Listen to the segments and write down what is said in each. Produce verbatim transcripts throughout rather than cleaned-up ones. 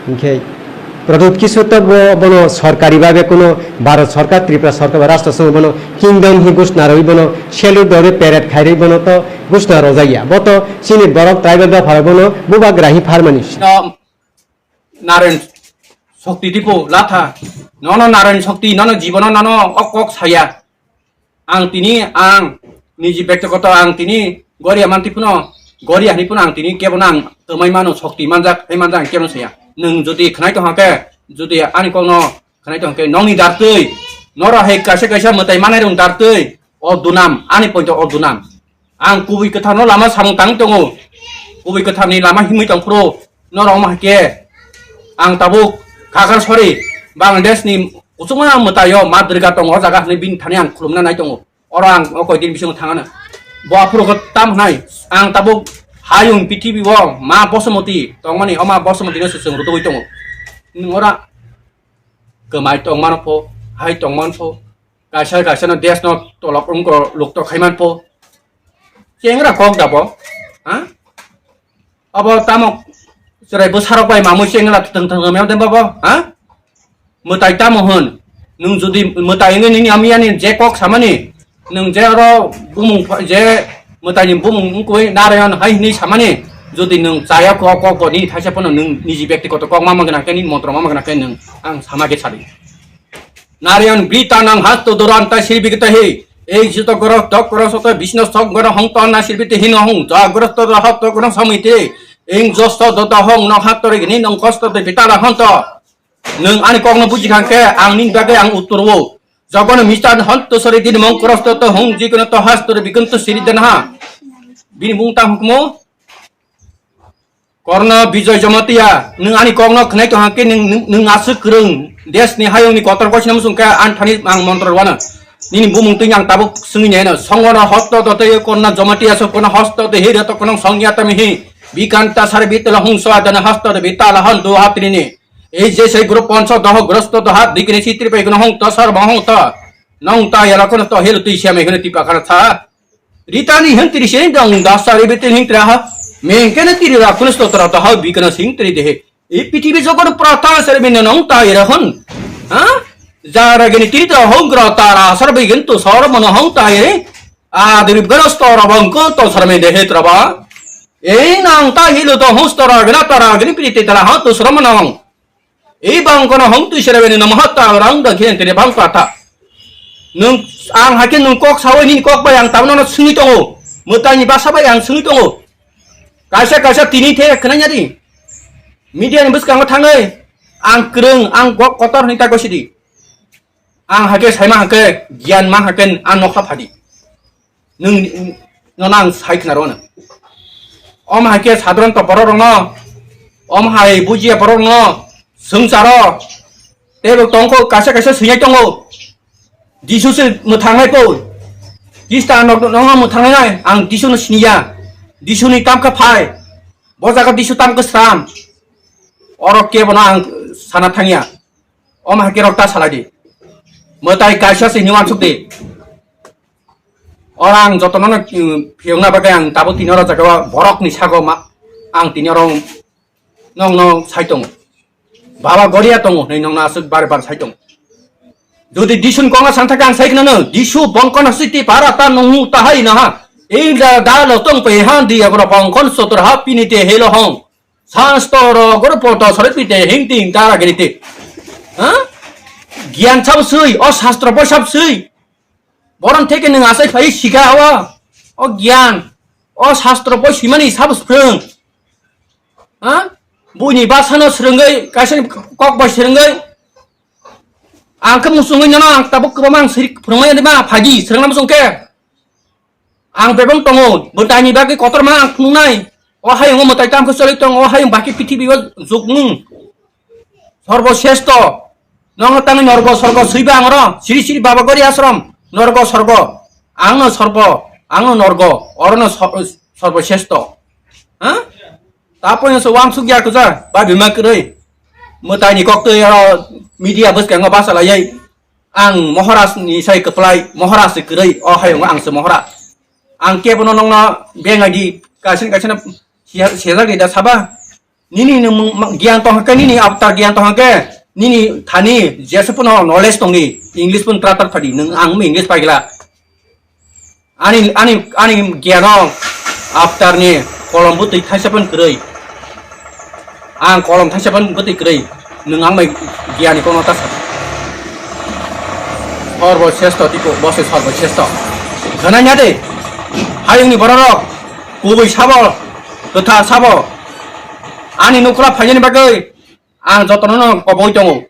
Hinkhe Pradyut Kishore to bo-, bono sorkari babe kuno Bharat sorkar, Tripura sorkar ba rashtra songho bono kingdom hi ghosna rwi bono salute dore parade khairwi bono to ghosna rojaya. Bo to chini borok tribal dopha rok bono bubagra hi pharmani. No, Narayan Shakti tipo latha. Nono Narayan Shakti, nono jibono nono o kok saya. Ang tini, ang niji bektigoto ang tini goria manti phano, goria hani phano ang tini kebono ang twmai mano, shakti manjak, hai manjak ang kebono saya. Nwng jodi khwnai tong hake, jodi ani kokno khwnai tong hake, nongni dartwi, noro hai kaisa kaisa mwtai manai rong dartwi, o dunam, ani point o dunam. Ang kubui kwtharno lama samung tang tongo, kubui kwtharni lama himwi tong phuru, norok ma hake, ang tabuk Khakar sori, Bangladesh ni kuchukma mwtaio ma Durga tongo, o jaga hwnwi bini thani ang khulumna nai tongo. Oro ang o koi din bisingo thangano. Bo aphuru khe tam hwnai, ang tabuk hayung pithibi o ma Bosomoti tongmani, o ma Bosomoti no se chwng rwtugwi tongo. Nwng ora kwmai tongmano pho, hai tongmano pho, kaisa kaisa no desh no tolok wngko lukto khaiman pho. Chengra kok da bo, ha? Abo tamo chwrai bwsarok bai mamui chengla thwng thwng mem de babo, ha? Mwtai tamo hwn? Nwng jodi mwtai wngwi nini amiyani je kok samani, nwng je oro bumung pha-, je mwtaini bumung wngkui Narayan hai hwnwi samani, jodi nwng chaya kok, kok bo nini thaisa phano nwng niji bektigoto kok ma magna khe, nini montro ma magna khe nwng ang sama khe sadi. Narayan brita nang hasto duranta silbikita he. Ei jito goro tok goro soto bisno sok goro hong ton na silbiti hino hong ja goro to da hot to goro samite. Eng josto do da hong no hat to regini nong kosto de bitala honto. Nung ani kokno buji kangke ang ning bagwi ang uttor wo. Jogono mistan honto sori din mong koros to to hong jikono to has to bikun to siri den ha. Bini mung tam hukmo. Korno Bijoy Jamatia, nwng ani kokno khwnai tong hake nwng, nwng, nwng aswk kwrwng, desh ni hayung ni kotor kochna musung khe ani thani ang montro rwano. Nini bumung twi ang tabuk swngwi naino. Songora hosto to tei Korno Jamatia so kono hosto to hira to kono songya tami hi. Bikanta sar bitala hung so adana hosto to bitala hon do hatrini. Ei je sei group ponso doho grosto to hat dikini sitri pai kono hung to sar ba hung to. Nong ta yala kono to helu twi siamai kono tipa khana tha. Ritani hentri se dong dasa ribetin hingtra ha. Mengkene tiri ra kunis to tra ta ha bikana sing tri dehe. E pitibi jokon prata sar bin nong ta ira hon. Ha? Jara gini tiri ta hong gra ta ra sar bi gin to sar mano hong ta ire. A diri ganas to ra bang ko to sar me dehe tra ba. E nang ta hilo to hos to ra gina ta ra gini piti ta ra ha to sar mano hong. Ei bang kono hong twi sere bini namo hatta rang da khian tini bang pata. Nung ang hake nung kok sawi nini kok bai ang tabno no sungwi tongo. Mwtai ni basa bai ang sungwi tongo. Kaisa kaisa tini the khna nyadi. Media ni bwskango thangwi ang kwrwng ang kok kotor hwnwi ta gosidi. Ang hake saima hake giyan ma hake ang nokha phadi. Nung no nang sai khna rona. Om hai ke sadron to borok rokno. Om hai bujiya borok rokno. Sungsaro. Tebo tongko kaisa kaisa siyai tongo. Jisu se mwthangnai po. Kista no no mwthangnai ang Jisu no siniya. Jisu ni tamkha phai. Bo jaga Jisu tamkha sram. Oro kebo no ang sana thangya. Om hai ke rok ta salai di. Mwtai kaisa se ni wansuk di. Ora ang jotono no, mm, phiyokna bagwi ang tabuk tini oro jaga o borok ni sago ma, ang tini oro nong no sai tongo. Baba goria tongo, nei nong no aswk bar bar sai tongo. Jodi Disun konga sangthaka ang sai khna no, Disu bongkon siti para ta nungu ta hai na ha. Ei da da lo tong pe han di agro bongkon sotor ha pini te helo hong. San storo goro poto sore pite hing ting tara gini te. Ha? Giyan sab sui, o sastro po sab sui. Boron theke nwng asai phai sika o, o giyan, o sastro bai swimani sabo swrwng. Ha? Buini basano swrwngwi, kaisa kok bai swrwngwi. Ang khe musungwi nono ang tabuk kwbangma ang siri phwrwngmani ma phagi, swrwngna musung khe. Ang bebong tongo, mwtaini bagwi kotorma ang phunuknai. O hayungo mwtai tamkhe choli tongo, o hayung baki pithibio jukmung. Sorbo sresto. Nono tangwi norgo sorgo swiba ang oro. Siri siri baba gori asrom. Norgo sorgo. Angno sorbo. Angno norgo. Orono sor-, sorbo sresto. Ha? Tapono se wansuk ya kuja. Ba bima kwrwi. Mwtaini koktwi oro media bwskango basa layai. Ang Maharaj ni sai kwplai, Maharaj se kwrwi, o hayungo ang se Maharaj. Ang kebono nongno bengai di, kaisa kaisa no sejak ni da saba. Nini nwng mung-, ma-, giyan tong hake, nini avatar giyan tong hake, nini thani jesa pono knowledge tongni, English pun tratar phadi, nwng ang English paigla. Ani, ani, ani giyano avatar ni kolom bwtwi thaisa pun kwrwi. Ang kolom thaisa pun bwtwi kwrwi, nwng ang bai giyani kono ta sa. Sorbo sresto tipo, bose sorbo sresto. Gananya de, hayungni bororok, kubui sabo, kwthar sabo. Ani nukla phainani bagwi, ang jotono no koboi tongo.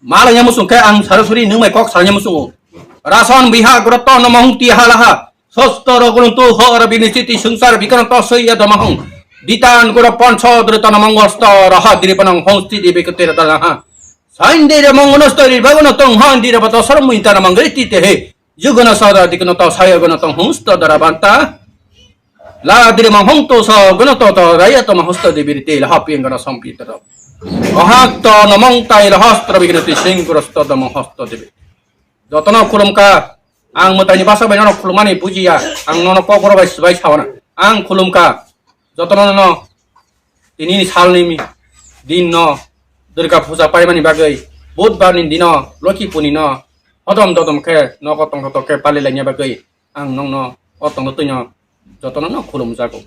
Malaya musung khe ang sarasuri nwng bai kok salnya musungo. Rason biha groto no mahung ti halaha. Sosto roguntu ho rabini siti sungsar bikana to soya domahung. Ditan goro ponso drita no mongosto raha diri panang hongsti di bikate rata ha. Sain diri mongono stori bagono tong han diri bato sarmui tana mangri ti te he. Yugana sada dikno to saya gana tong hongsto dara banta. La diri ma hong to sa gana to to raya to ma hosta de birite la hapi gana sompi to. Ohak to namong tai la hostra bigna ti sing grosto da ma hosta de. Jotono khulumka, ang mwtaini basa bai nono khulumani bujiya, ang nono kokoro bai sbai sawana. Ang khulumka, jotono no tini ni salni mi din no Durga puja paimani bagwi budbar ni dino Loki puni no hodom dodom khe nogo tongthotok khe pali laina bagwi ang nongno o tongthotok no jotono no khulumjago.